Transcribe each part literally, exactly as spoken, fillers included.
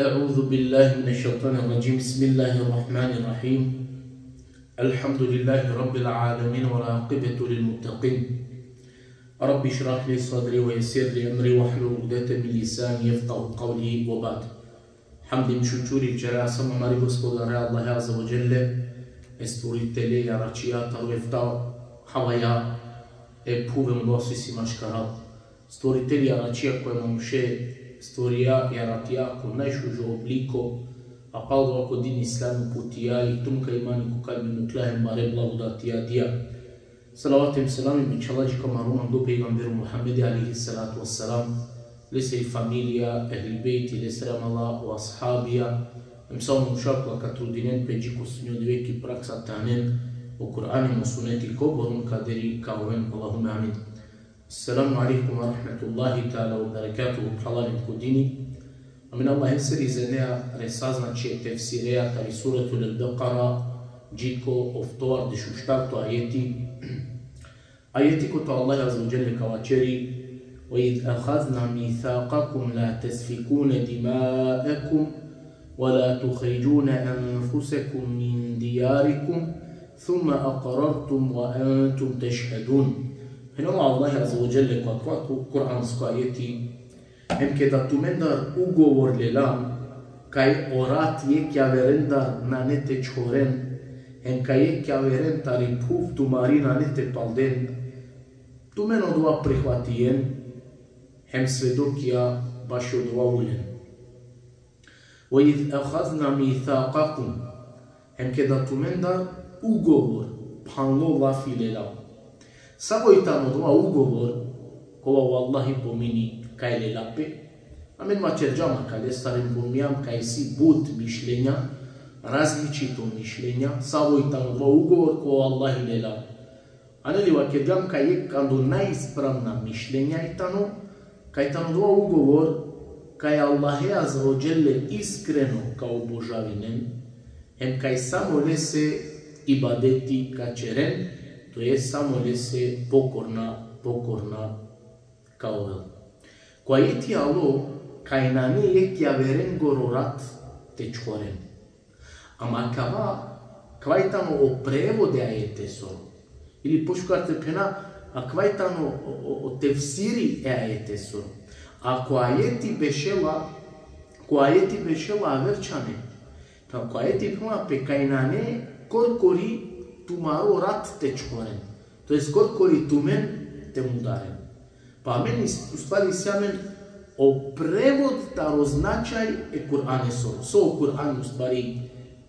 أعوذ بالله من الشيطان الرجيم. بسم الله الرحمن الرحيم. الحمد لله رب العالمين والعاقبة للمتقين. رب اشرح لي صدري ويسر لي أمري واحلل عقدة من لساني يفقهوا قولي وبعد. Hamdi, šukuri ćera samo amari Gospodare Allahe Azze ve Dželle, e stvoritele jaračija taro efta havaja, e phuve, mdo so isi maškaral. Stvoriteli jaračija kova e manuše stvorija, jaratija ko najšužo obliko, a palo ko din islam uputija i trunka imani ko kalbi mukla hem bare blagodatija dija. Salavati hem selami bičhalaja dži ko amaro manglo pejgamberi Muhammedi alejhi salatu ve selam, lese i familija, ehli bejti, lese amala, o ashabija, hem sa o manuša kola ka trudinen pe dži ko sudnjo dive ki praksa te anen o Kur'ani hem o suneti kobor on kaderi ka oven, Allahumme amin. Esselamu alejkum ve rahmetullahi teala ve berekatuhu, phralalen ko dini. Amen Allahesere izinea resa, znači, e tefsireja tari Suretul Bekara, dži ko oftovardeš u štarto ajeti. Ajeti kote o Allah Azze ve Dželle ka vaćeri: وإذ أخذنا ميثاقكم لا تسفكون دماءكم ولا تخرجون أنفسكم من دياركم ثم أقررتم وأنتم تشهدون. Phenela o Allah Azze ve Dželle ko akava ku-, kuransko ajeti: Hem keda tumendar ugovor lelam, kaj o rat jekh javerendar nane te čhoren, hem kaj jekh javeren tari phuv tumari nane te palden, tumen odova prihvatien, hem svedokija bašo odova ulen. وإذ أخذنا ميثاقكم. Hem keda tumendar ugovor, phanlo lafi lela. Savo i tano odova ugovor, kova o Allahi pomini kaj lela pe? Amen vaćerđam akalestar hem pominđam kaj isi but mišljenja, različito mišljenja, savo i tano odova ugovor kova o Allahi lela. A neli, vakerđam kaj jekh ando najispravna mišljenja i tano, kaj tano odova ugovor, kaj Allahe Azze ve Dželle iskreno ka obožavinen, hem kaj samo lese ibadeti ka ćeren, to jest samo lese pokorna, pokorna ka ovel. Ko ajeti alo, kaj nane jekh javerengoro rat te čhoren. Ama kava, kava i tano o prevod e ajetesoro. Ili pošukar te phena, a kava i tano o, o, o tefsiri e ajetesoro. A ko ajeti bešela, ko ajeti bešela aver čhane. Pa ko ajeti phenela pe kaj nane korkori tumaro rat te čhoren. To jest korkori tumen te mudaren. Pa amen is-, u stvari isi amen o prevod taro značaj e Kur'anesoro. So o Kur'an u stvari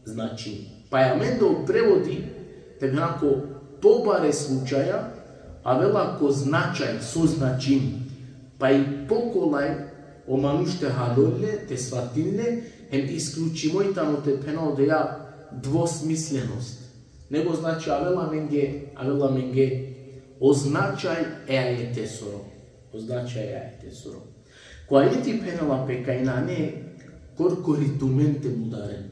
znači. Pa amen da o prevodi, te bi ko pobare slučaja, avela ko značaj, so značini. Pa i pokolaj o manuš te halol le, te svatin le, hem isključimo i tano te phena odoja dvosmislenost. Nego, znači, avela amenge, avela amenge o značaj e ajetesoro. O značaj e ajetesoro. Ko ajeti phenela pe kaj nane korkori tumen te mudaren.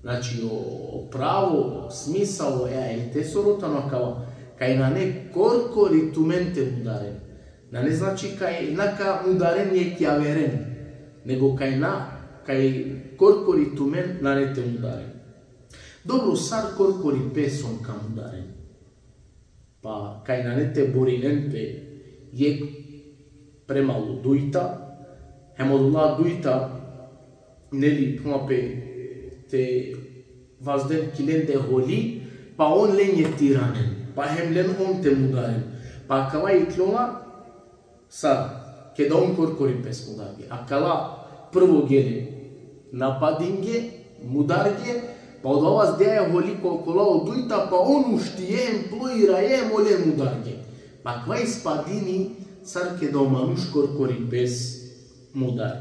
Znači, o, o pravo smisao e ajetesoro tano akava. Kaj nane korkori tumen te mudaren. Nane znači kaj na ka mudaren jekh javeren. Nego kaj na, kaj korkori tumen nane te mudaren. Dobro, sar korkori pes on ka mudaren? Pa kaj nane te borinen pe jekh prema o dujta, hem odola dujta, neli, phenela pe, te vazden ki lende holi, pa on lenđe te iranen, pa hem len on te mudaren. Pa akava ikljola, sar, keda on korkori pes mudarge. Akala prvo gele, napadinge, mudarge, pa odova vazdeja e holi ko-, kola o dujta, pa on uštije hem plo iraje hem ole mudarge. Pa akava ispadini sar keda o manuš korkori pes mudar.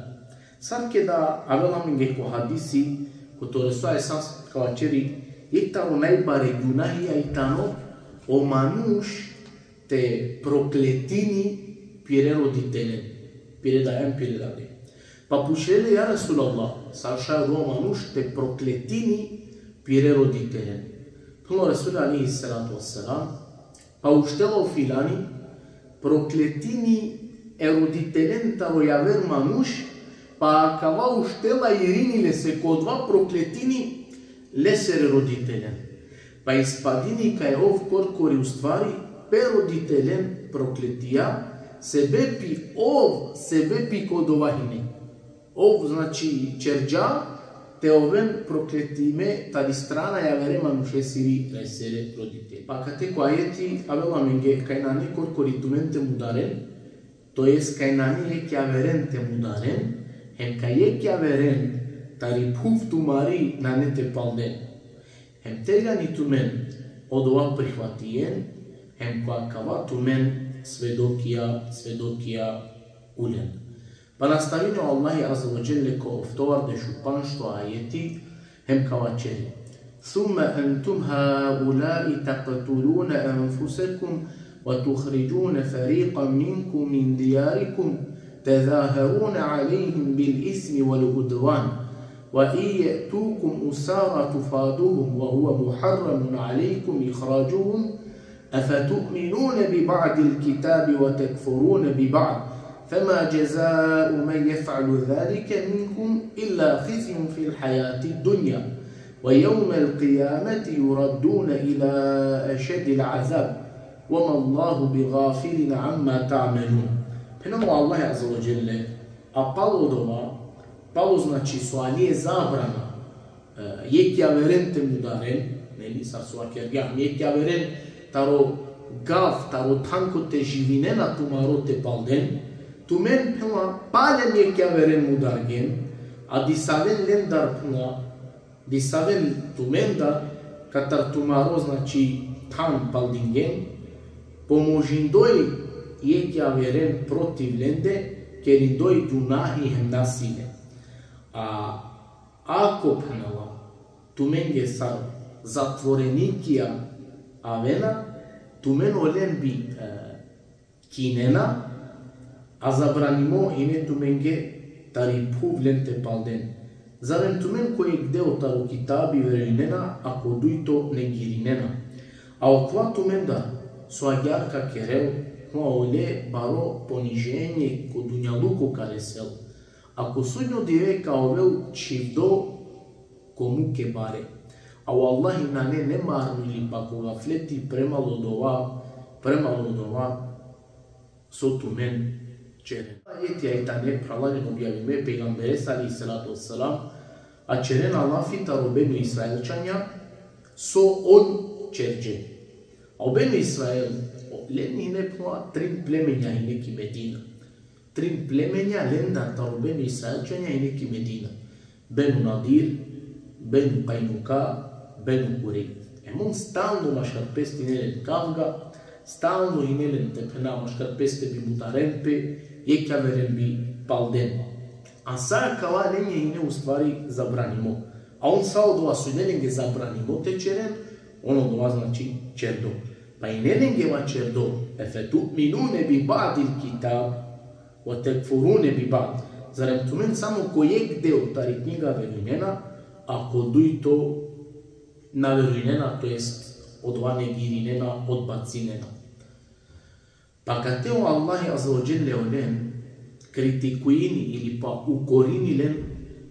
Sar keda avela amenge ko hadisi, kote o Resul alejhi selam ka vaćeri, jekh taro najbare gunahija i tano o manuš te prokletini pire roditelen, pire daja hem pire dade. Pa pučle le: Ja Resulallah, sar šaj odova manuš te prokletini pire roditelen? Phenela o Resul alejhi salatu vesselam: Pa uštela o filani, prokletini e roditelen taro javer manuš, Pa akava uštela irini lese, ko odova prokletini lesere roditeljen. Pa ispadini kaj ov korkori ustvari pe roditeljen prokletija, sebepi ov, sebepi ko odova hine. Ov, znači, ćerđa te oven prokletime tari strana javere manušesiri, lesere roditelj. Pa kate ko ajeti avela amenge kaj nane korkori tumen te mudaren, to jest kaj nane jekh javeren te mudaren, hem kaj jekh javeren tari phuv tumari nane te palden. Hem tegani tumen odova prihvatien, hem ko akava tumen svedokija, svedokija ulen. Pa nastavini o Allahi Azze ve Dželle ko oftovardeš u pandžto ajeti, hem ka vaćeri: ثم أنتم هؤلاء تقتلون أنفسكم وتخرجون فريقا منكم من دياركم تظاهرون عليهم بالإثم والعدوان وإن يأتوكم أسارى تفادوهم وهو محرم عليكم إخراجهم أفتؤمنون ببعض الكتاب وتكفرون ببعض فما جزاء من يفعل ذلك منكم إلا خزي في الحياة الدنيا ويوم القيامة يردون إلى أشد العذاب وما الله بغافل عما تعملون. Phenela o Allahi Azze ve Dželle, a palo odova, palo, znači, so ali e zabrana, e, jekh javeren te mudaren, neli, sar so vakergjam, jekh javeren taro gav, taro than kote živinena tumaro te palden, tumen, phenela, palem jekh javeren mudargen, a disaven lendar, phenela, disaven tumendar katar tumaro, znači, than paldingen, pomožindoj jekh javeren protiv lende, kerindoj gunahi hem nasilje. A ako, phenela, tumenge sar zatvorenikija avena, tumen olen bi, e, kinena, a zabranimo hine tumenge tari phuv len te palden. Zarem tumen ko jekh deo taro kitabi verujnena, a ko dujto negirinena. A okova tumendar so agjaar ka kerel, hova ole baro poniženje ko dunjaluko ka resel. A ko sudnjo dive ka ovel čhivdo ko muke bare. A o Allahi nane nemarno ili pak ko gafleti prema odova, prema odova so tumen ćeren. Ajeti tane, phralalen, objavime pejgamberes alejhi salatu ve selam, a ćerena lafi taro Benu Israilćanja, so on ćerđe. A o Benu Israil, o, len hine, phenela, trin plemenja hine ki Medina. Trin plemenja lendar taro Benu Israilćanja hine ki Medina. Benu Nadir, Benu Kajnuka, Benu Kurejza. Hem on stalno maškar peste hine len kavga, stalno hine len, te phena, maškar peste bi mudaren pe, jekh javeren bi palden. A sa akava lenđe hine ustvari zabranimo. A on sa odova so hine lenge zabranimo te ćeren, on odova, znači, ćerdo. Pa hine lenge vaćerdo: أفتؤمنون ببعض الكتاب وتكفرون ببعض. Zarem tumen samo ko jekh deo tari knjiga verujnena, a ko dujto na verujnena, to jest odova negirinena, odbacinena. Pa kate o Allahi Azze ve Dželle olen kritikujini ili pa ukorini len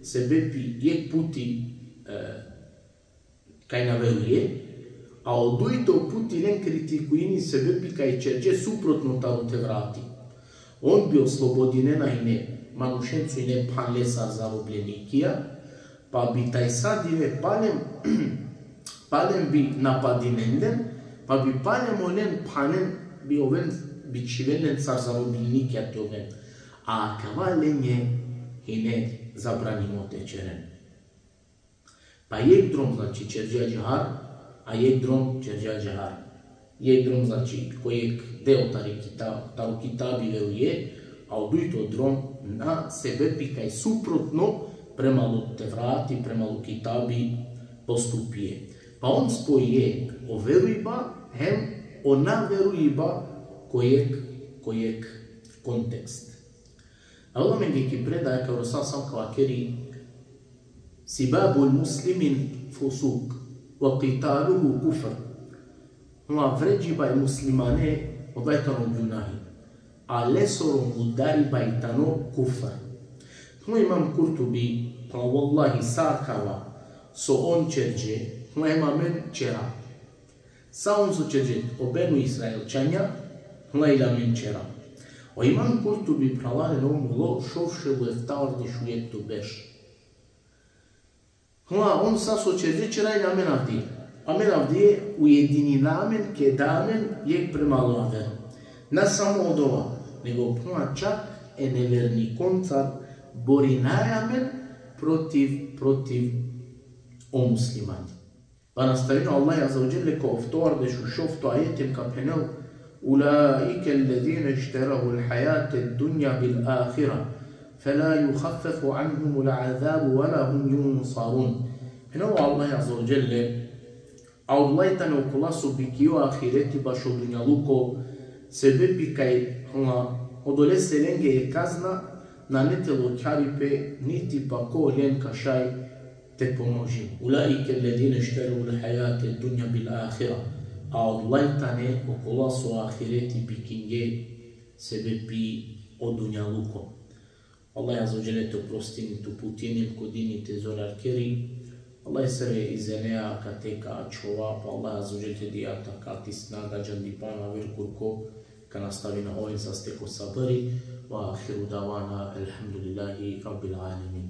sebepi jekh puti, e, kaj na veruje, a o dujto puti len kritikujini sebepi kaj ćerđe suprotno taro Tevrati. On bi oslobodinena hine manušen so hine phanle sar zarobljenikija, pa bi tajsa dive palem, palem bi napadinen len, pa bi palem olen phanen, bi oven, bi čhiven len sar zarobljenikija te oven. A akava lenđe hine zabranimo te ćeren. Pa jekh drom, znači, ćerđe ađahar, a jekh drom ćerđe ađahar. Jekh drom, znači, ko jekh deo tari kita-, taro kitabi veruje, a o dujto drom na sebepi kaj suprotno prema o Tevrati, prema o kitabi postupije. Pa on spoje o verujba hem o na verujba ko jekh, ko jekh kontekst. Avela amenge ki predaja kaj o Resul sallallahu alejhi ve sellem ka vakeri: سباب المسلم فسوق وقتاله كفر. Hova vređiba e muslimane, odova tano gunahi. A lesoro mudariba tano kufr. Phenela Imam Kurtubi, phenela: Wallahi, sa akava so on ćerđe, phenela, hem amen ćera. Sa on so ćerđe o Benu Israilćanja, phenela, i amen ćera. O Imam Kurtubi, phralalen, ov mulo šov šel u eftavardeš u jekhto berš. Phenela, on sa so ćerđe, ćera i amen avdive. Amen avdive ujedinina amen, keda amen jekh prema o aver. Na samo odova, nego, phenela, čak e nevernikoncar borinaja amen protiv, protiv o muslimanja. Pa nastavini o Allah azze ve dželle ko oftovardeš u šovto ajeti hem ka phenel: أولئك الذين اشتروا الحياة الدنيا بالآخرة فلا يخفف عنهم العذاب ولا هم ينصرون. Phenela o Allah azze ve dželle: A odolaj tane okola so bikingje o ahireti bašo dunjaluko, sebepi kaj, phenela, odolese lenge e kazna nane te lokjari pe, niti pak olen ka šaj te pomožini. أولئك الذين اشتروا الحياة الدنيا بالآخرة. A odolaj tane okola so ahireti bikingje sebepi o dunjaluko. Allah azze ve dželle te oprostini, te uputini, ko dini te zorar keri. Allah sere izinea kate ka ačhova, pa Allah azze ve dželle te dija takati, snaga, džandipa aver kurko ka nastavina oven saste ko sabri. وآخر دعوانا الحمد لله رب العالمين.